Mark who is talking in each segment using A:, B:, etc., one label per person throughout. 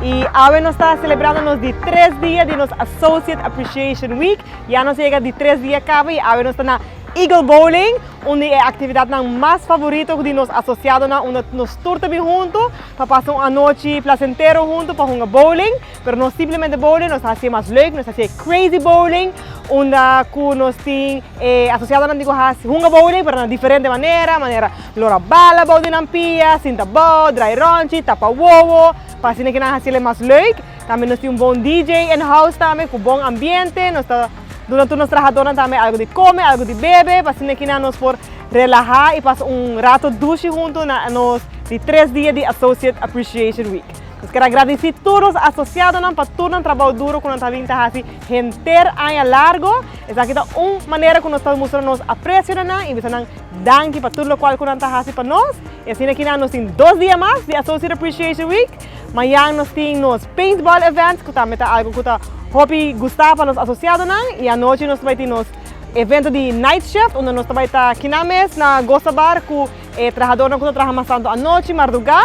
A: Y awe nos ta celebrando nos di 3 dia di nos Associate Appreciation Week. Ya nos a yega di 3 dia caba y awe nos ta na Eagle Bowling, un di e actividadnan mas favorito di nos asociadonan, unda nos tur ta bin hunto pa pasa un anochi placentero hunto pa hunga bowling. Pero no simplemente bowling, nos ta hacié mas leuk, nos ta hacié crazy bowling, unda cu nos tin e asociadonan di cu haci hunga bowling pero na diferente manera, manera lora bala bou di nan pia, sinta bou, draai ronchi, tapa wowo, pa asina cu nan haciele mas leuk. Tambe nos tin un bon DJ in house tambe cu bon ambiente, nos ta duna tur nos trahadornan tambe algo di come, algo di bebe, pa asina cu nan nos por relaha y pasa un rato dushi hunto na nos di 3 dia di Associate Appreciation Week. Nos kier a gradisí tur nos asosiadonan pa tur nan trabou duro ku nan ta bin ta hasi henter aña largo. Esaki ta un manera ku nos ta mustra nos apresio na nan i bisa nan danki pa tur lokual ku nan ta hasi pa nos. I asina kinan nos tin 2 dia mas di Associate Appreciation Week. Mañan nos tin nos paintball event ku tambe ta algu ku ta hopi gustá pa nos asosiadonan. I anochi nos ta bai tin nos evento di night shift unda nos ta bai ta kinan mes na Gosa Bar ku e trahadornan ku ta traha mas tantu anochi, mardugá.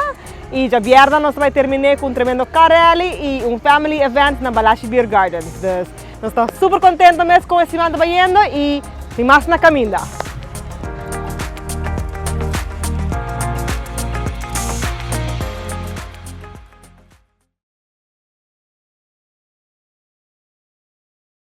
A: Y djabièrnè nos ta bai terminé ku un tremendo car rally y un family event na Balashi Beer Gardens. Dus nos ta super contento mes con e siman ta bayendo y tin mas na caminda.